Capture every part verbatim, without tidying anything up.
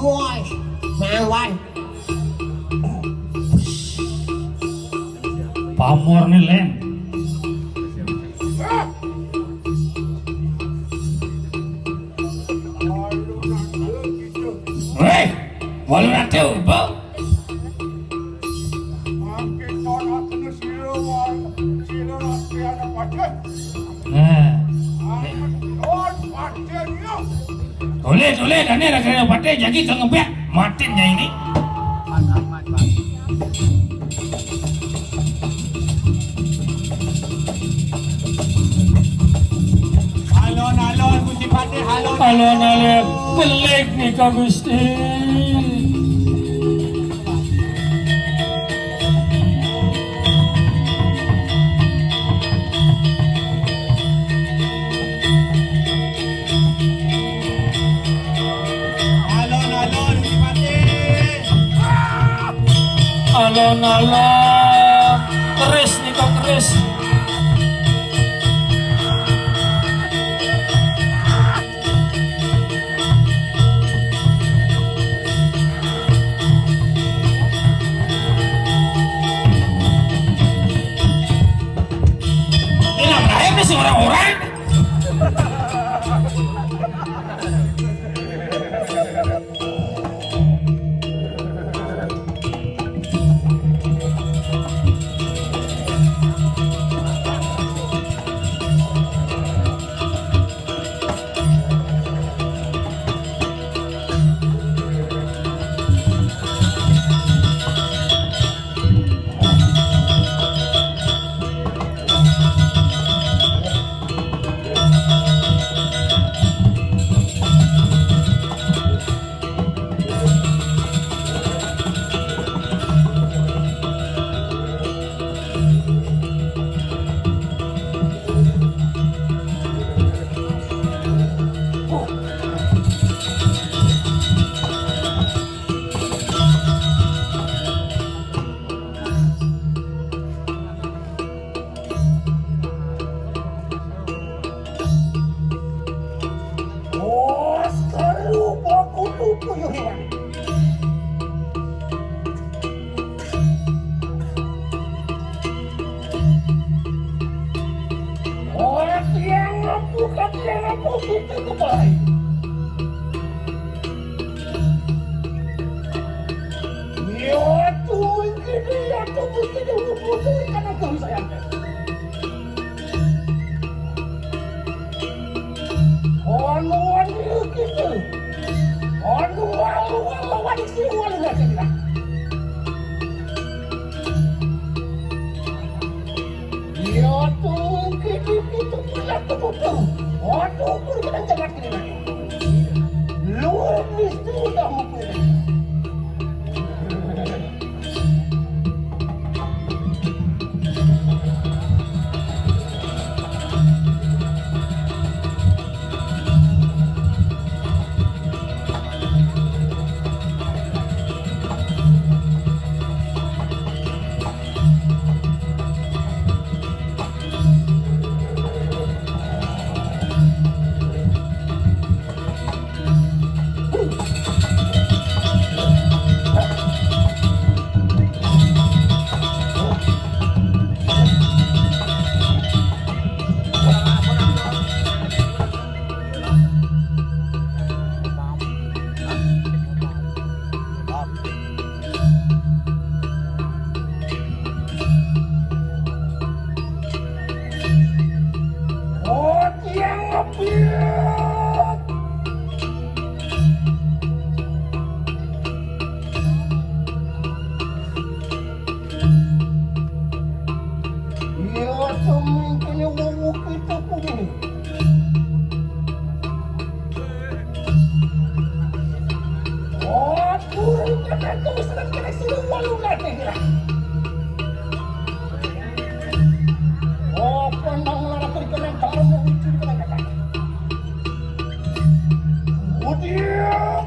Woi, Mang Wan. Pamor nih, Lén. Wéh, walu ratu, Bu. Nah. Boleh, boleh, dan ini raga patih, jagi ke ngebek, matin ya ini. Alon-alon, Gusti Patih, alon. Alon-alon, belik nih, Kak Gusti. Alon-alon, Gusti Patih. Alon-alon, keris nih, Kak, keris. Ini ngapain nih si orang-orang? Bos, kalu baku lupu yo hewan. Orang tiang lampu, kaki yang lampu, kita kebaik. Ya, tuh, ini, ya, tuh, ini, ya, tuh, ini, karena tuh saya. Ono, ono, gitu. Ono, ono, ono, ono, si, ono, ono, ono. Ya, tuh, gitu, gitu, punya tuh, tuh. Ono, ono, ono, ono, ono. Luar biasa, udah mau punya. Iya, semingkini wong kita kuwi. Oh, burung kena kemiskinan kena sini walu ngate kira. Oh, pandang lara kena kamu itu kena kata. Mudian.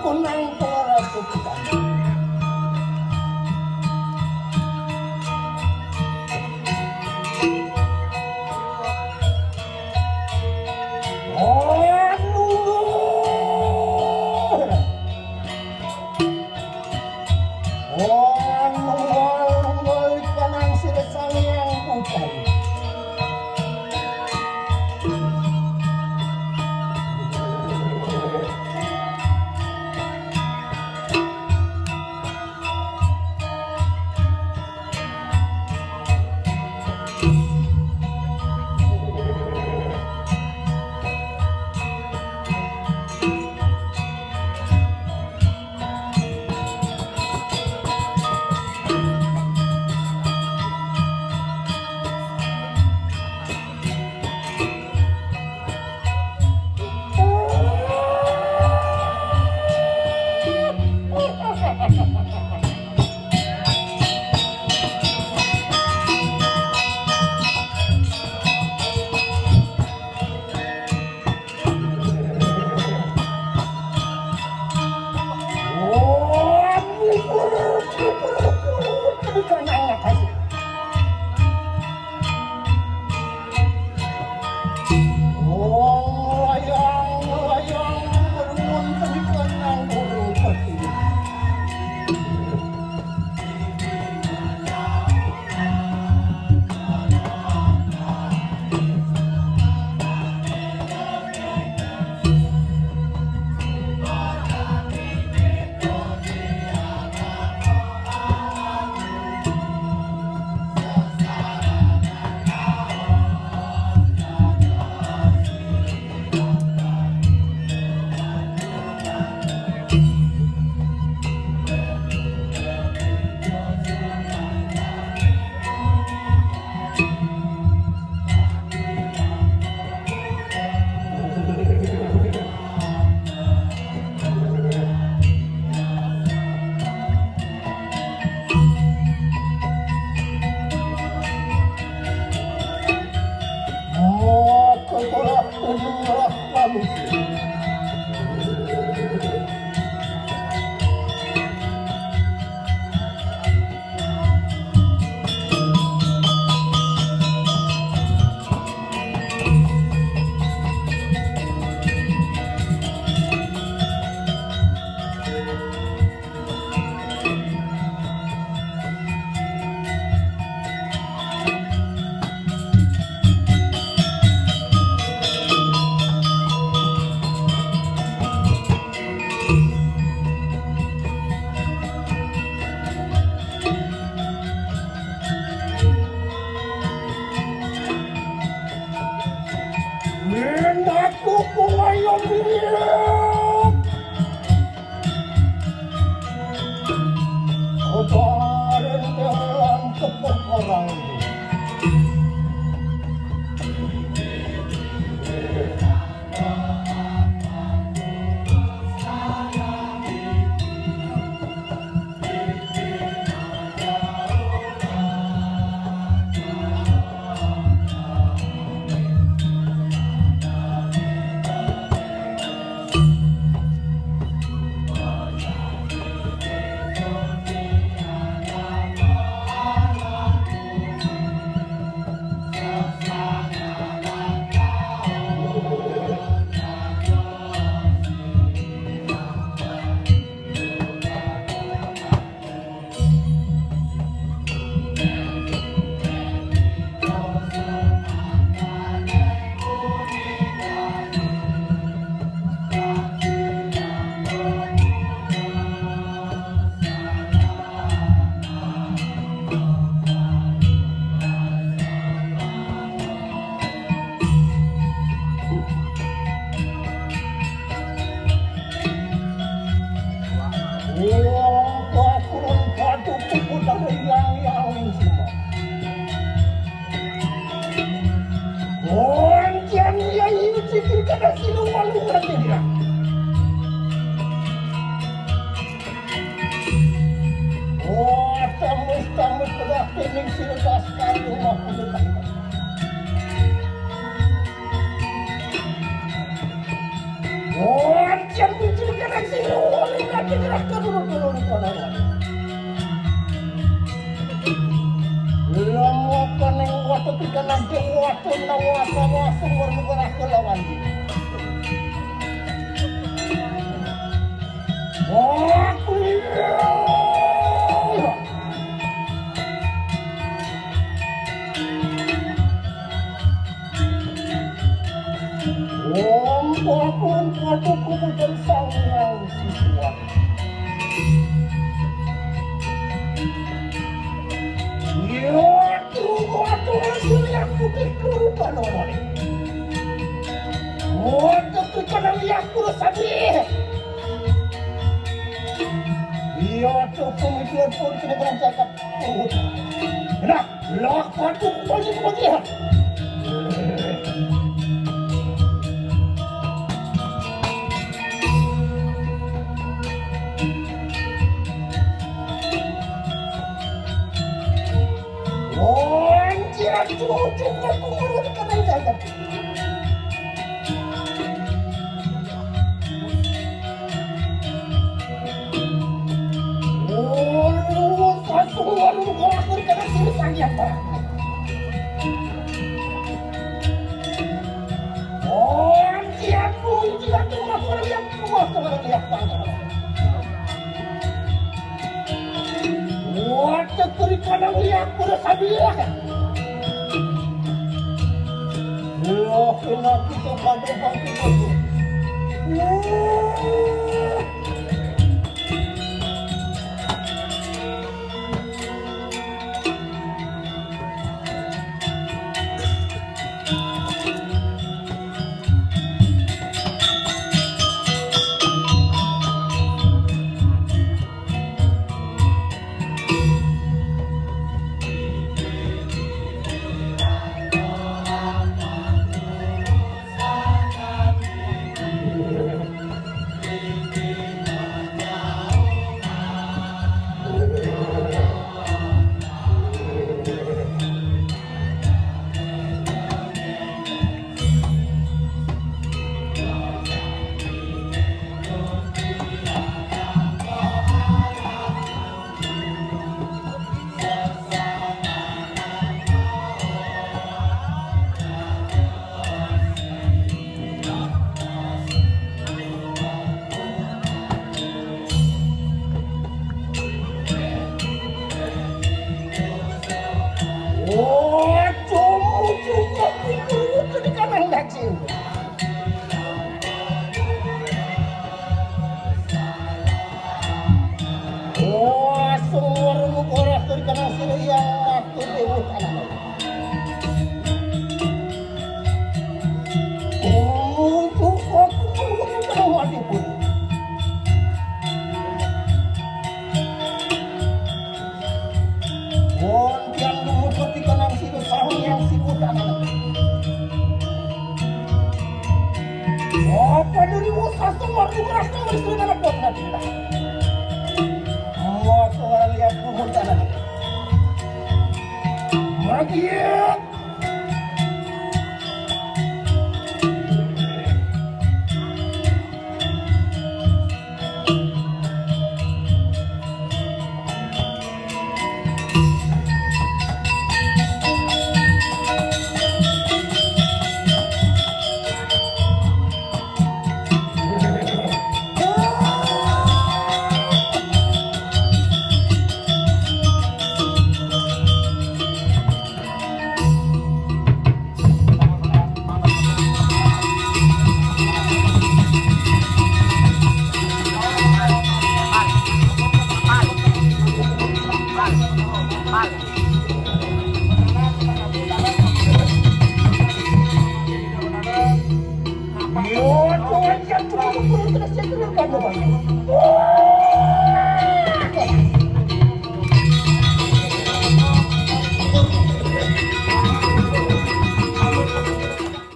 Kunang para tutukan. Anu. Anu, anu, kanang sila sang yang bukan. Minat ko kung ngayon. Kemarin dalam keperkara itu. Oh, tamus-tamus pedah pining sila daskar rumah kudu kayu. Oh, antian bujur kadang sila wali Lamun kene watu tiga nang dewa, watu nang wasa, watu mermegara kelawan. Watu. Wong tuaku, wong tuaku, kemudian sang yang siswa. Iya, tuh, tuh, tuh, yang putih kerupa nomor. Wah, tuh, tuh, kalau yang kurus tadi. Iya, tuh, pemikiran pun kena berantakan. Nah, lah, waduh, waduh, waduh. Anjir, cucuk aku menurut kata jagat. Oh, langsung warung korakun kena sini saja, Pak. Oh, dia pun tidak cuma orang yang tua, orang yang bangga. Wah, cekuri kadang lihat, udah sabilah. Loh, kena kita pada bangkit itu. Wah. Oh, cuma juga itu di kanan daging. Oh, sumur mukoras dari kanan sini yang aku ribut anak. Oh, itu aku perlu mati pun. Wong tiang nunggu ketika nang situ sahur yang sibuk anak. Apa dulu sasung waktu merasa istri anak buat nanti. Mau orang lihat kumpul tanah. Magiat.